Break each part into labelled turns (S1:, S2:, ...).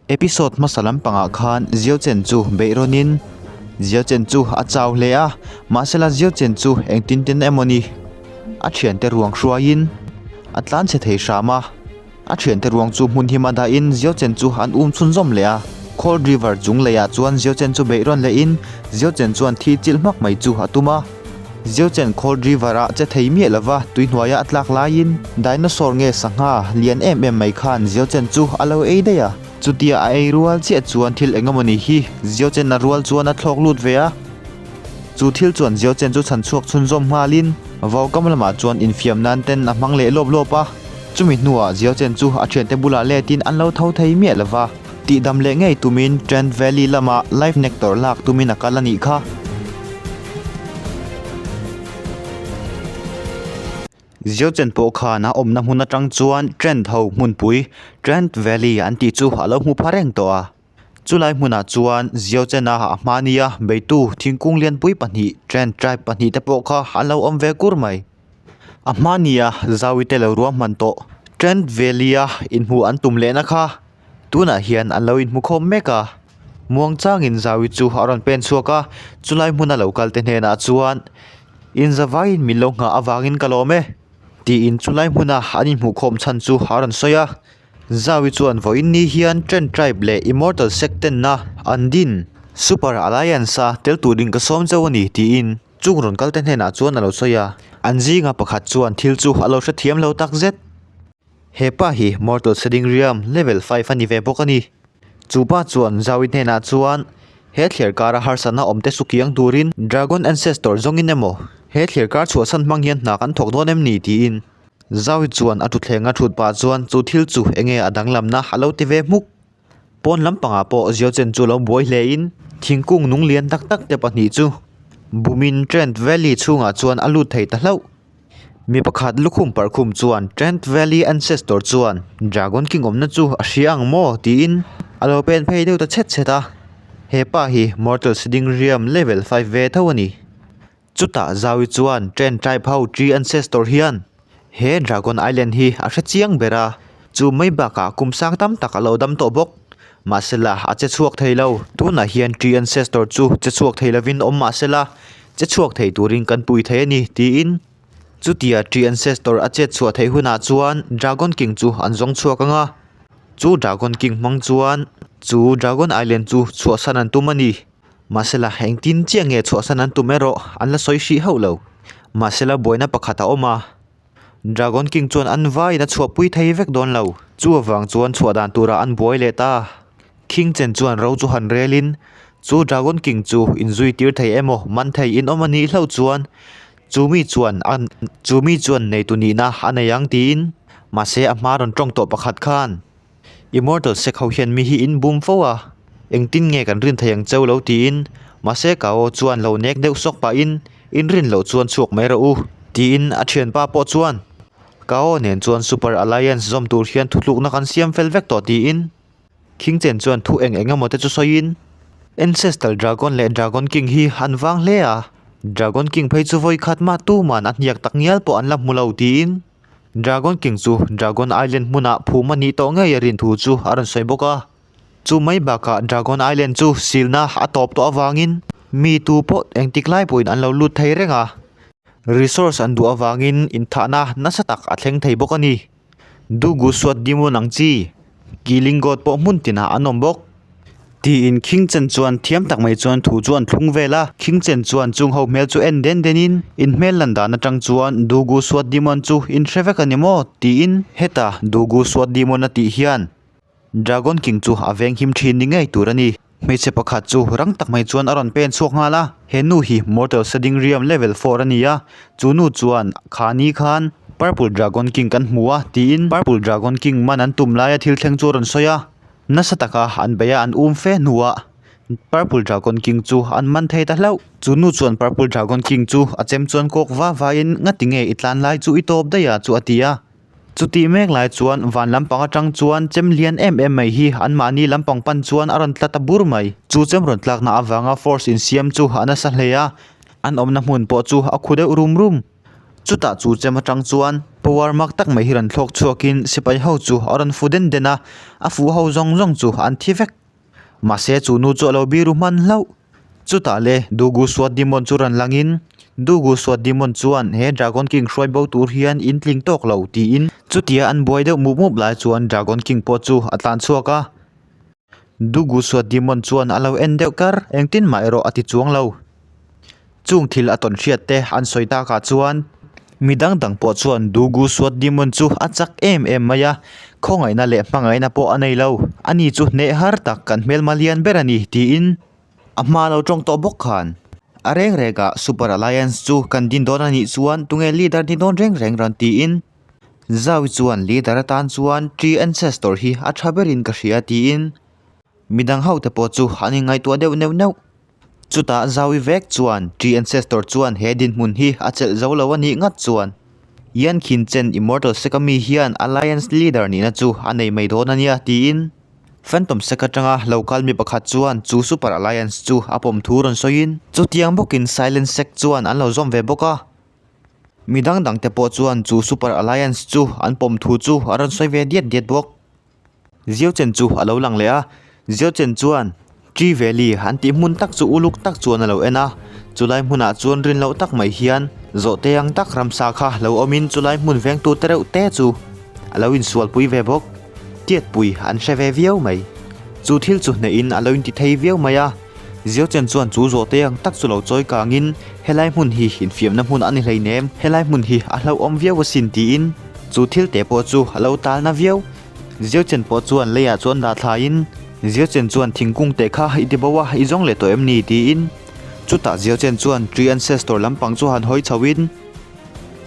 S1: Episode hmasa lampangah khan Ziauchen chu beih rawnin Ziauchen chu a chau hle a, mahsela Ziauchen chu engtin tin emaw ni a thiante ruang hruaiin a tlan chhe thei hram a, a thiante ruang chu hmun hima dahin Ziauchen chu an um chhunzawm leh a, Cold River chung leiah chuan Ziauchen chu beih rawn lehin Ziauchen chuan thi chilh hmak mai chu a tum a. Ziauchen Cold River-ah che thei miah lova tuihnuaia a tlak laiin dinosaur nge sangha lian em em mai khan Ziauchen chu a lo ei daih a. Chutia a ei rual chiah chuan thil eng emawni hi Ziauchen a rual chuan a thlawk lut ve a. Chu thil chuan Ziauchen chu chhan chhuak chhunzawm nghalin vaukam lamah chuan infiam nan ten a hmang leh lawp lawp a. Chumi hnuah Ziauchen chu a thiante bulah letin an lo tho thei miah lova. Tihdam leh ngei tumin Trent Valley lamah Life Nectar lak tumin a kal a nih kha. Ziochen pawh khan a awmna hmun atang chuan Trent ho hmunpui Trent Valley an tih chu a lo hmu pha reng tawh a. Chulai hmunah chuan Ziochen-a a hmania beitu thingkung lianpui pahnih Trent tribe pahnih te pawh kha an lo awm ve kur mai. A hmania Zawite lo ruahman tawh Trent Valley-a inhmuh an tum lehna kha Tunah hian an lo inhmu khawm mek a, muangchangin Zawi chu a rawn pen chhuak a, chulai hmuna lo kalte hnenah chuan, Inzavaiin min lo nghah avangin ka lawm e, tiin chulai hmuna an inhmuh khawm chhan chu a rawn sawi a. Zawi chuan vawiin ni hian Trent Tribe leh Immortal Sect tenna an din Super Alliance-a tel turin ka sawm chauh a ni, tiin chung rawn kalte hnenah chuan a lo sawi a. An zinga pakhat chuan thil chu a lo hrethiam lo takzet. He pa hi Mortal Setting Realm level 5 a ni ve bawk a ni. Chu pa chuan Zawi hnenah chuan he thliar kara harsatna awm te su kiang turin Dragon Ancestor zawngin emaw he thliar kar chhuahsan hmang hian hna kan thawk dawn em ni tiin Zawi chuan a thutthleng a thut pah chuan chu thil chu enge a danglamna a lo ti ve hmuk. Pawn lampangah pawh Ziochen chu lo buai hle in thingkung nung lian tak tak te pahnih chu bumin Trent Valley chhungah chuan a lut thei ta hlauh. Mi pakhat lukhum parkhum chuan Trent Valley Ancestor chuan Dragon King awmna chu a hria ang maw tiin a lo pen phei deuh ta chhet chhet a. He pa hi Mortal Siding Realm level 5 ve tho a ni. Chutah Zawi chuan Trent tribe ho Tree Ancestor hian he Dragon Island hi a hre chiang ber a, chu mai bakah kum sang tam tak a lo dam tawh bawk. Mahsela a che chhuak thei lo. Tunah hian Tree Ancestor chu che chhuak thei lovin awm mahsela Che chhuak thei turin kan pui thei a ni, tiin chutia Tree Ancestor a chet chhuah theih hunah chuan Dragon King chu an zawng chhuak ang a, chu Dragon King hmang chuan chu Dragon Island chu chhuahsan an tum a ni. Mahsela engtin chiah nge chhuahsan an tum erawh an la sawi hrih hauh lo. Mahsela buaina pakhat a awm a, Dragon King chuan an vaiin a chhuahpui thei vek dawn lo. Chu avang chuan chhuah dan turah an buai leh ta. King Chen chuan ro chu han relin, Chu Dragon King chu inzui tir thei emaw man thei in awm a nih hlauh chuan chu mi chuan a chu mi chuan neitu nihna a nei ang tiin. Mahse a hma rawn tawng tawh pakhat khan Immortal Sect ho hian mi hi in bum fo a, engtin nge kan rin thei ang cheu lo tiin. Mahse Kao chuan lo nek deuh sawk pahin In rin loh chuan chhuak mai rawh u tiin a thianpa pawh chuan Kao nen chuan Super Alliance zawm tur hian thutlukna kan siam fel vek tawh tiin King Chen chuan thu eng eng emaw te chu sawiin Ancestral Dragon leh Dragon King hi an vang hle a, Dragon King phei chu vawi khat mah tuman a hniak tak ngial pawh an la hmu lo tiin Dragon King chu Dragon Island hmunah phum a nih tawh ngei a rin thu chu a rawn sawi bawk a. Chu mai bakah Dragon Island chu silna a tawp tawh avangin mi tu pawh engtik lai pawhin an lo lut thei reng a, resource an duh avangin inthahna nasa tak a thleng thei bawk a ni. Dugu suat Demon ang chi, Killing God pawh hmun tinah an awm bawk. Tiin King Chen chuan thiam tak mai chuan thu chu an thlung vel a. King Chen chuan chung ho hmel chu en den den in, in hmel lan dan atang chuan Dugu suat Demon chu in hre vek a ni maw? tiin heta Dugu suat Demon a tih hian Dragon King chu a veng him thin ni ngei tur a ni. Hmeichhe pakhat chu rang tak mai chuan a rawn pen chhuak nghal a, he nu hi Mortal Sading Realm level 4 a ni a, chu nu chuan kha ni khan Purple Dragon King kan hmu a tiin Purple Dragon King man an tum laia thil thleng chu a rawn sawi a, nasa taka an beih a an um fe hnuah Purple Dragon King chu an man thei ta hlauh. Chu nu chuan Purple Dragon King chu a chem chuan kawk va vaiin ngati nge i tlan lai chu i tawp daih a chu a ti a. Chutih mek lai chuan van lampang atang chuan chem lian em em mai hi anmahni lampang pan chuan a rawn tla ta bur mai. Chu chem rawn tlakna avanga force insiam chu a nasa hle a, an awmna hmun pawh chu a khu deuh rum rum. Chutah chu chem atang chuan power mak tak mai hi rawn thlawk chhuakin sipai ho chu a rawn fu den den a, a fuh ho zawng zawng chu an thi vek. Mahse chu nu chu a lo biru hman hlauh. Chutah le Dugu Suat Demon chu rawn langin Dugu Suat Demon chuan he Dragon King hruai bo tur hian in tling tawk lo tiin chutia an buai deuh mup mup lai chuan Dragon King pawh chu a tlan chhuak a. Dugu Suat Demon chuan a lo en deuh kar engtin mah erawh a ti chuang lo. Chung thil a tawn hriat te an sawi takah chuan mi dang dang pawh chuan Dugu Suat Demon chu a chak em em mai a, khawngaihna leh hmangaihna pawh a nei lo. Ani chu hneh har tak kan hmelma lian ber a ni tiin a hma lo tawng tawh bawk khan a reng rengah Super Alliance chu kan din dawn a nih chuan tunge leader ni dawn reng reng rawn tiin Zau chuan leader atan chuan Tree Ancestor hi a tha berin ka hria tiin midang hote pawh chu an inngaihtuah deuh neuh neuh. Chutah Zaui vek chuan Tree Ancestor chuan he dinhmun hi a chelh zo lo a nih ngat chuan Yan Khin Chen Immortal Sek ami hian Alliance Leader nihna chu a nei mai dawn a nia tiin Phantom Sek atanga lo kal mi pakhat chuan chu Super Alliance chu a pawm thu rawn sawiin chutiang bawkin Silent Sek chuan an lo zawm ve bawk a. Mi dang dang te pawh chuan chu Super Alliance chu an pawm thu chu a rawn sawi ve diat diat bawk. Ziau chen chu a lo lang leh a, Ziau chen chuan Tree Valley an tih hmun tak chu uluk tak chuan a lo en a, chulai hmunah chuan rin loh tak mai hian zawhte ang tak ramsa kha lo awmin chulai hmun vengtu te reuh te chu a lo insualpui ve bawk. Tiatpui an hre ve viau mai. Chu thil chu hnehin a lo inti thei viau mai a, Ziau chen chuan chu zawhte ang tak chu lo chawi kangin helai hmun hi infiamna hmun a ni hleinem, helai hmun hi a hlauhawm viau asin tiin chu thil te pawh chu a lo talna viau. Ziauchen pawh chuan leiah chuan dah thlaiin, Ziauchen chuan thingkung teh kha i ti bo a, i zawng leh tawh em ni? tiin. Chutah Ziauchen chuan Tree Ancestor lampang chu han hawi chhoin,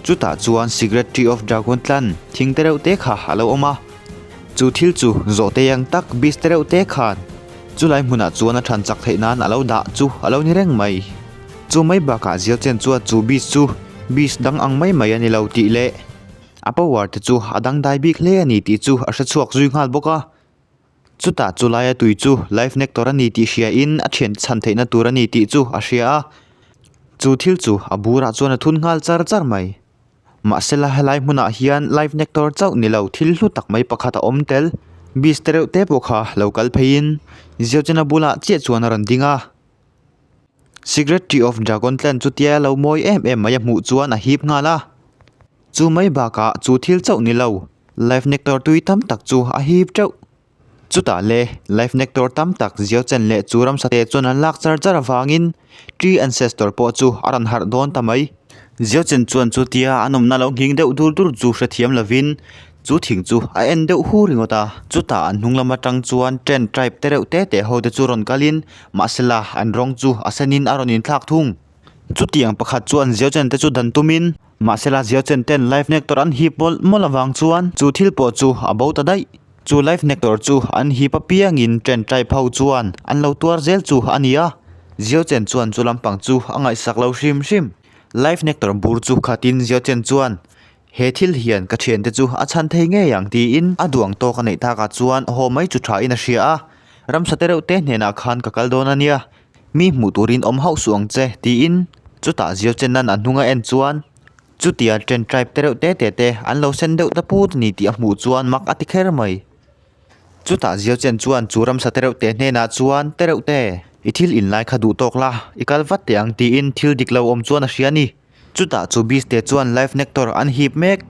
S1: chutah chuan Secret Tree of Dragon tlan thing te reuh te kha a lo awm a. Chu thil chu zawhte ang tak beast te reuh te khan chulai hmunah chuan a than chak theih nan a lo dah chu a lo ni reng mai. Chu mai bakah Ziauchen chuan chu beast chu beast dang ang mai mai a ni lo tih leh, A power te chu a dangdai bik hle a ni tih chu a hre chhuak zui nghal bawk a. Chutah chu laia tui chu life nectar a ni tih hria in a thian chhan theihna tur a ni tih chu a hria a. Chu thil chu a burah chuan a thun nghal char char mai. Mahsela helai hmunah hian life nectar chauh ni lo thil hlu tak mai pakhat a awm tel. Beast te reuh te pawh kha lo kal pheiin Ziauchena bulah chiah chuan a rawn ding a. Secret Tree of Dragon Clan chu tia lo mawi em em mai a hmuh chuan a hip nghal a. Chu mai bakah chu thil chauh ni lo, Life Nectar tui tam tak chu a hip teuh. Chutah le, Life Nectar tam tak ziau chen leh chu ramsa te chuan an lak char char avangin Tree Ancestor pawh chu a rawn harh dawn ta mai. Ziau chen chuan chutia an awmna lo nghing deuh dur dur chu hrethiam lovin Chu thing chu a en deuh hu ringawt a, chutah an hnung lam atang chuan tent tribe te reuh te te ho te chu rawn kalin mahsela an rawng chu a senin a rawn inthlak thung. Chutiang pakhat chuan Ziachen te chu dan tumin mahsela Ziachen ten life nectar an hip mawlh mawlh avang chuan chu thil pawh chu a bo ta daih. Chu life nectar chu an hip apiangin tent tribe ho chuan an lo tuar zel chu a ni a, Ziachen chuan chu lampang chu a ngaihsak lo hrim hrim. Life nectar bur chu khatin Ziachen chuan He thil hian ka thiante chu a chhan thei ngei ang tiin a duang tawk a neih takah chuan haw mai chu tha in a hria a, ramsa te reuh te hnenah khan ka kal dawn a nia, mi hmuh turin awm hauh suh ang che tiin chutah ziau chen nan a hnung a en chuan chutia tent tribe te reuh te te te an lo sen deuh ta put a ni tih a hmuh chuan mak a ti kher mai. Chutah ziau chen chuan chu ramsa te reuh te hnenah chuan te reuh te i thil in lai kha duh tawk la, i kal vat teh ang tiin thil dik lo awm chuan a hria a ni. Chutah chu Beast-te chuan Life Nectar an hip mek.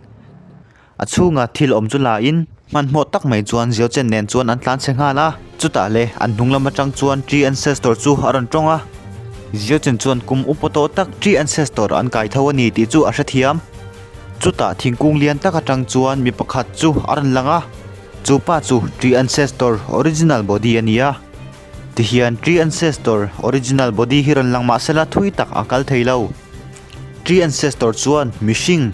S1: A chhunga thil awm chu la in, hmanhmawh tak mai chuan Ziaochen nen chuan an tlan chhe nghal a. Chutah le an hnung lam atang chuan Tree Ancestor chu a rawn tawng a. Ziaochen chuan kum upa tawh tak Tree Ancestor an kai tho a ni tih chu a hrethiam. Chutah thingkung lian tak atang chuan mi pakhat chu a rawn lang a. Chu pa chu Tree Ancestor original body a ni a. Tihian Tree Ancestor original body hi rawn lang mah sela thui tak a kal thei lo. Tree Ancestor chuan mihring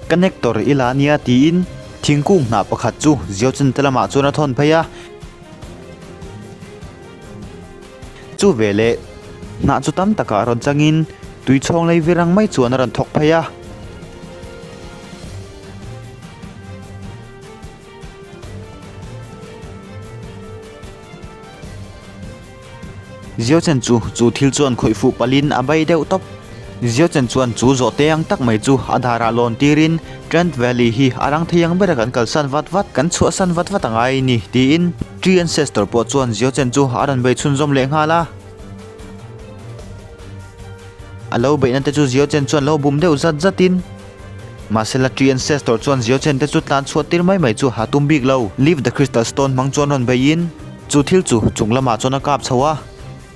S1: connector i la nia tiin thingkung hnah pakhat chu Ziaochen te lamah chuan a thawn phei a. Chu veleh hnah chu tam takah rawn changin tui chhawng lei vir ang mai chuan a rawn thawk phei a. Ziauchen chu chu thil chuan khawih fuh palhin a bai deuh tawp. Ziochen chuan chu zawhte ang tak mai chu a darah lawn tirin Trent Valley hi a rang thei ang bera kan kalsan vat vat, kan chhuahsan vat vat a ngai a ni, tiin Tree Ancestor pawh chuan Ziochen chu a rawn bei chhunzawm leh nghal a. A lo beihna te chu Ziochen chuan lo bum deuh zat zatin, mahsela Tree Ancestor chuan Ziochen te chu tlan chhuah tir mai mai chu a tum bik lo. Leave the Crystal Stone hmang chuan rawn beiin chu thil chu chung lamah chuan a kap chho a.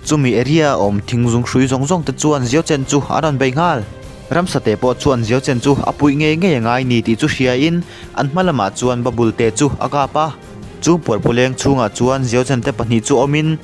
S1: Chumi area a awm thing zung hrui zawng zawng te chuan Ziochen chu a rawn bei nghal. Ramsate pawh chuan Ziochen chu a puih ngei ngei a ngai ni tih chu hriain an hma lamah chuan Babul te chu a kap a. Chu puarpuleng chhungah chuan Ziochen te pahnih chu awmin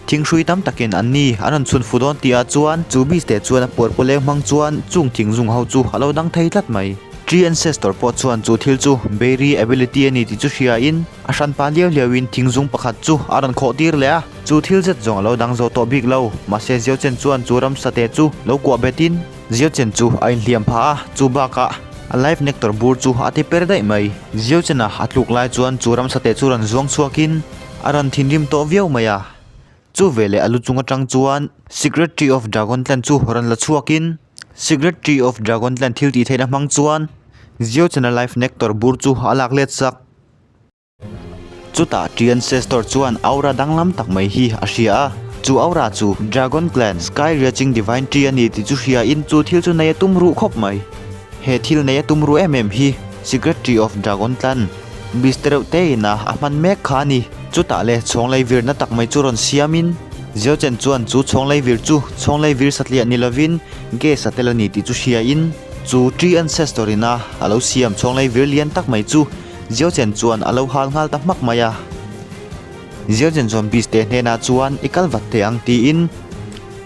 S1: thing hrui tam takin an ni an rawn chhun fu dawn tihah chuan chu beast te chuan a puarpuleng hmang chuan chung thing zung ho chu a lo dang thei tlat mai. Tree Ancestor pawh chuan chu thil chu Berry ability a ni tih chu hriain A hranpa liau liauin thingzung pakhat chu a rawn khawh tir leh a, chu thil zet zawng a lo dang zo tawh bik lo. Mahse Ziochen chuan chu ramsate chu lo kuah betin Ziochen chu a inhliam phah a, chu bakah a life nectar bur chu a ti per daih mai. Ziochena a tluk lai chuan chu ramsate chu rawn zuang chhuakin a rawn thinrim tawh viau mai a. Chu veleh a lu chung atang chuan Secret Tree of Dragon Clan chu rawn la chhuakin Secret Tree of Dragon Clan thil tih theihna hmang chuan Ziochena life nectar bur chu a lak let sak. Chutah Tree Ancestor chuan aura danglam tak mai hi a hria a, chu aura chu Dragon Clan Sky Reaching Divine Tree a ni tih chu hriain chu thil chu nei a tum ruh khawp mai. He thil nei a tum ruh em em hi Secret Tree of Dragon Clan beast tereuh te ina a hman mek kha a ni. Chutah le chhawnglei virna tak mai chu rawn siamin Ziochen chuan chu chhawnglei vir chu chhawnglei vir satliah ni lovin gas a tel a ni tih chu hriain chu Tree Ancestor ina a lo siam chhawnglei vir lian tak mai chu Ziochen chuan a lo hal nghal ta hmak mai a. Ziochen chuan Beast te hnenah chuan i kal vat teh ang tiin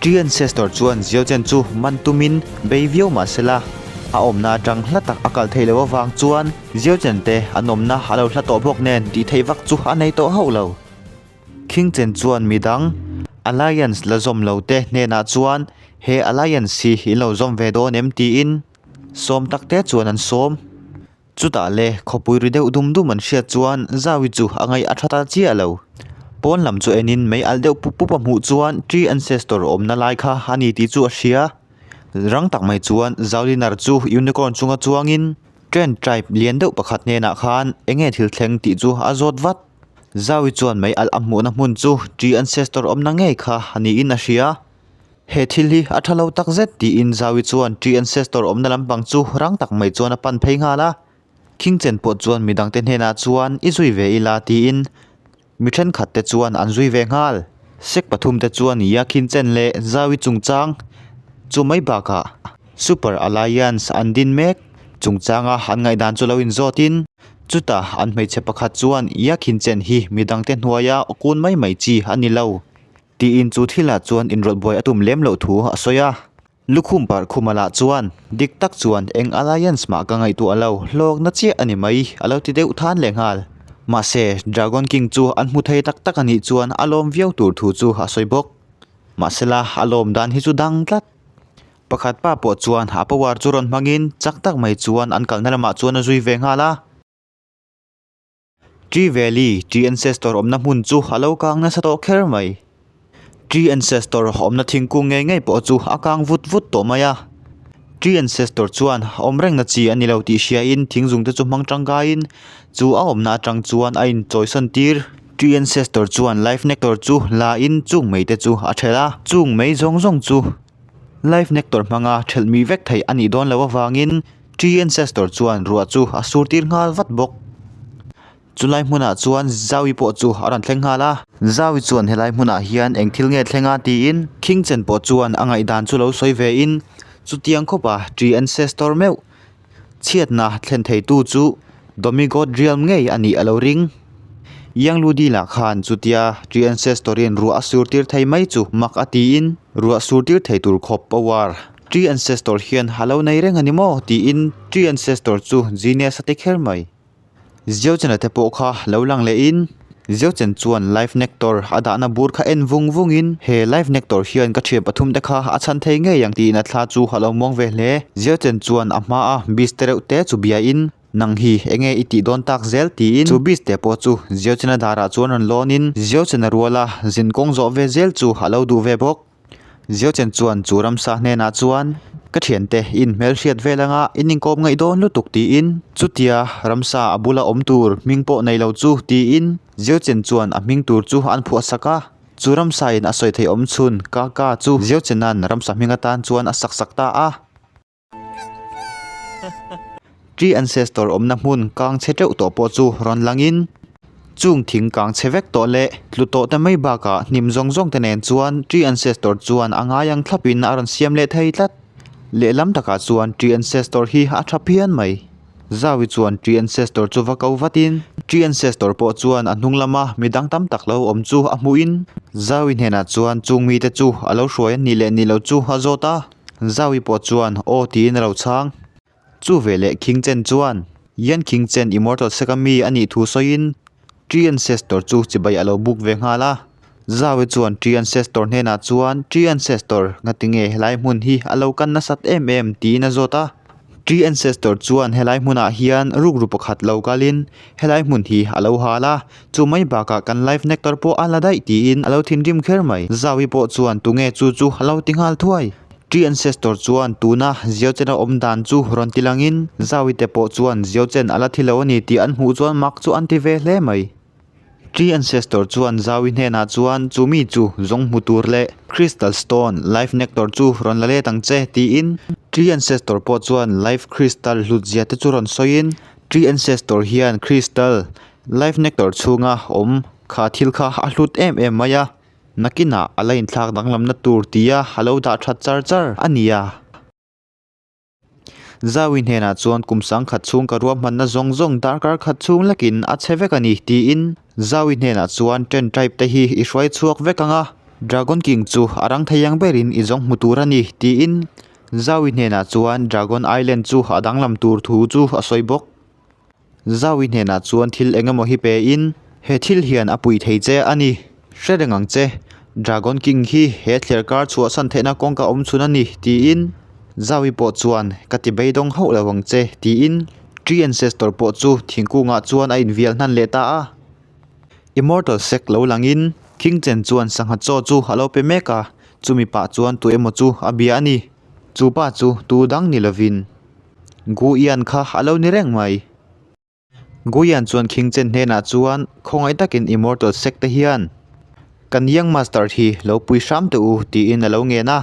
S1: Tree Ancestor chuan Ziochen chu man tumin bei viau mah sela a awmna atang hla tak a kal theih loh avang chuan Ziochen te an awmna a lo hla tawh bawk nen tih theih vak chu a nei tawh hauh lo. Khingchen chuan midang Alliance la zawm lo te hnenah chuan he Alliance hi in lo zawm ve dawn em tiin sawm tak te chuan an sawm. Chutah le khawpui ri deuh dum dum an hriat chuan Zaui chu a ngaih a tha ta chiah lo. Pawn lam chu enin mei alh deuh pup pup a hmuh chuan Tree Ancestor awmna lai kha a ni tih chu a hria. Rang tak mai chuan Zaulinar chu Unicorn chunga chuangin Trent Tribe lian deuh pakhat hnenah khan enge thil thleng tih chu a zawt vat. Zaui chuan mei alh a hmuhna hmun chu Tree Ancestor awmna ngei kha a niin a hria. He thil hi a tha lo tak zet tiin Zaui chuan Tree Ancestor awmna lampang chu rang tak mai chuan a pan phei nghal a. Khingchen pawh chuan midangte hnenah chuan i zui ve ila tiin mi thenkhat te chuan an zui ve nghal. Sek pathum te chuan Ia Khinchen leh Zaui chungchang chu mai bakah Super Alliance an din mek chungchanga an ngaihdan chu lo inzawtin chutah an hmeichhe pakhat chuan Ia Khinchen hi midangte hnuaia kun mai mai chi a ni lo. Tiin chu thilah chuan inrawlh buai a tum lem loh thu a sawi a. Lukhum parh khuma lah chuan dik tak chuan eng alliance mah ka ngaihtuah lo, hlawkna chiah a ni mai a lo ti deuh than leh nghal. Mahse, Dragon King chu an hmu thei tak tak a nih chuan a lawm viau tur thu chu a sawi bawk. Mahsela, a lawm dan hi chu dang tlat. Pakhat pa pawh chuan a power chu rawn hmangin chak tak mai chuan an kalna lamah chuan a zui ve nghal a. Tree Valley, Tree Ancestor awmna hmun chu a lo kang nasa tawh kher mai. Tree Ancestor awmna thingkung ngei ngei pawh chu a kang vut vut tawh mai a. Tree Ancestor chuan awm rengna chi a ni lo tih hriain thing zung te chu hmang tangkaiin chu a awmna atang chuan a inchawisawn tir. Tree Ancestor chuan Life Nectar chu la in chung mei te chu a thelh a, chung mei zawng zawng chu Life Nectar hmanga thelh mi vek theih a nih dawn loh avangin Tree Ancestor chuan ruah chu a sur tir nghal vat bawk. Chulai hmunah chuan Zaui pawh chu a rawn thleng nghal a. Zaui chuan helai hmunah hian eng thil nge thleng a tiin Khingchen pawh chuan a ngaihdan chu lo sawi ve in chutiang khawpa Tree Ancestor meuh chhiatna thlen theitu chu Domigod Realm ngei a nih a lo ring. Yang Ludi lah khan chutia Tree Ancestor in ruah a sur tir thei mai chu mak a tiin ruah sur tir thei tur khawp power Tree Ancestor hian a lo nei reng a ni maw? tiin Tree Ancestor chu Genius a ti kher mai. Ziochena te pawh kha lo lang lehin Ziochen chuan Life Nectar a dahna bur kha en vung vungin he Life Nectar hian ka thian pathum te kha a chhan thei ngei ang tiin a thla chu a lo muang ve hle. Ziochen chuan a hmaa beast te reuh te chu biain nang hi enge i tih dawn tak zel tiin chu beast te pawh chu Ziochena darah chuan rawn lawnin Ziochena ruala zinkawng zawh ve zel chu a lo duh ve bawk. Ziochen chuan chu ramsa hnenah chuan Ka thiante in hmelhriat vel anga in inkawm ngaih dawn lutuk tiin chutia ramsa a bula awm tur hming pawh nei lo chu tiin Ziochen chuan a hming tur chu an phuah sak a. Chu ramsa in a sawi theih awm chhun Kaka chu Ziochena'n ramsa hming atan chuan a sak sak ta a. Tree ancestor awmna hmun kang chhe teuh tawh pawh chu rawn langin chung thing kang chhe vek tawh leh tlu tawh te mai bakah hnim zawng zawng te nen chuan tree ancestor chuan a ngai ang thlapin a rawn siam leh thei tlat. Lehlam takah chuan tree ancestor hi a tha phian mai. Zaui chuan tree ancestor chu va ko vatin tree ancestor pawh chuan a hnung lama midang tam tak lo awm chu a hmuhin Zaui hnenah chuan chung mite chu a lo hruai a nih leh nih loh chu a zawt a. Zaui pawh chuan aw tiin a lo chhang. Chu veleh King Chen chuan Yan King Chen Immortal Sek a mi a nih thu sawiin Tree Ancestor chu chibai a lo buk ve nghal a. Zaui chuan Tree Ancestor hnenah chuan Tree Ancestor ngatinge helai hmun hi a lo kan nasat em em tiin a zawt a. Tree Ancestor chuan helai hmunah hian rukru pakhat lo kalin helai hmun hi a lo hal a, chu mai bakah kan Life Nectar pawh a la daih tiin a lo thinrim kher mai. Zaui pawh chuan tunge chu chu a lo ti nghal thuai. Tree Ancestor chuan tuna Ziochen a awm dan chu rawn ti langin Zaui te pawh chuan Ziochen a la thi lo a ni tih an hmuh chuan mak chu an ti ve hle mai. Tree Ancestor chuan Zaui hnenah chuan chu mi chu zawng hmu tur leh Crystal Stone Life Nectar chu rawn la let ang che tiin Tree Ancestor pawh chuan Life Crystal hlut zia te chu rawn sawiin Tree Ancestor hian Crystal Life Nectar chhunga awm kha thil kha a hlut em em mai a. Nakinah a la inthlak danglamna tur tia a lo dah that char char a ni a. Zaui hnenah chuan kum sangkhat chhung ka ruahmanna zawng zawng darkar khat chhung lekin a chhe vek a ni tiin Zaui hnenah chuan Ten Tribe te hi i hruai chhuak vek ang a, Dragon King chu a rang thei ang berin i zawng hmu tur a ni tiin Zaui hnenah chuan Dragon Island chu a danglam tur thu chu a sawi bawk. Zaui hnenah chuan thil eng emaw hi pe in, He thil hian a pui thei che a ni. Hre reng ang che. Dragon King hi he thler kar chhuahsan theihna kawngka awm chhun a ni, tiin Zaui pawh chuan, Ka ti beidawng hauh lo ang che, tiin Tree Ancestor pawh chu thingkungah chuan a invial hnan leh ta a. Immortal Sect lo langin King Chen chuan sangha chaw chu a lo pe mek a, chumi pah chuan tu emaw chu a bia a ni. Chu pa chu tu dang ni lovin. Guian kha a lo ni reng mai. Guian chuan King Chen hnenah chuan khawngaih takin Immortal Sect te hian kan Young Master hi lo pui hram teh u tiin a lo ngen a.